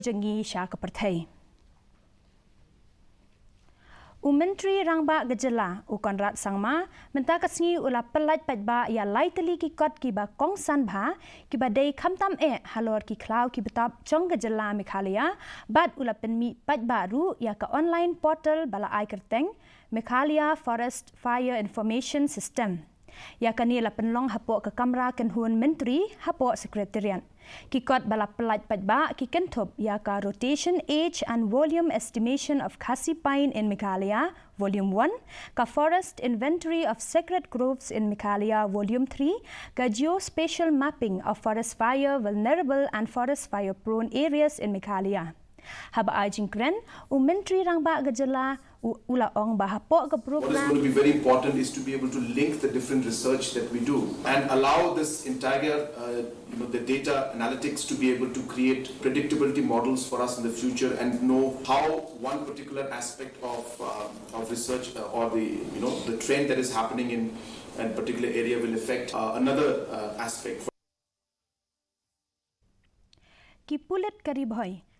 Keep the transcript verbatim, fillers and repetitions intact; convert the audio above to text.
jong ngi sha ka pyrthei. U Myntri Rangbah ka jylla, u Conrad Sangma, mynta ka sngi u la pyllait paidbah ïa lai tylli ki kot kiba kongsan bha, kiba dei khamtam eh halor ki khlaw ki btap jong ka jylla Meghalaya, bad u la pynmih paidbah ruh ïa ka online portal ba la ai kyrteng Meghalaya Forest Fire Information System. Ïa kane la pynlong hapoh ka kamra kynhun myntri hapoh Secretariat. Ki kot ba la pyllait paidbah ki kynthup ïa ka Rotation Age and Volume Estimation of Khasi Pine in Meghalaya, Volume one, ka Forest Inventory of Sacred Groves in Meghalaya, Volume three, ka Geospatial Mapping of Forest Fire Vulnerable and Forest Fire Prone Areas in Meghalaya. Haba ai jingkren, u Myntri Rangbah ka jylla, u, u la ong ba hapoh ka program. What is going to be very important is to be able to link the different research that we do and allow this entire, uh, you know, the data analytics to be able to create predictability models for us in the future and know how one particular aspect of, uh, of research, uh, or the, you know, the trend that is happening in a particular area will affect, uh, another, uh, aspect. Ki pulit ka Ri Bhoi,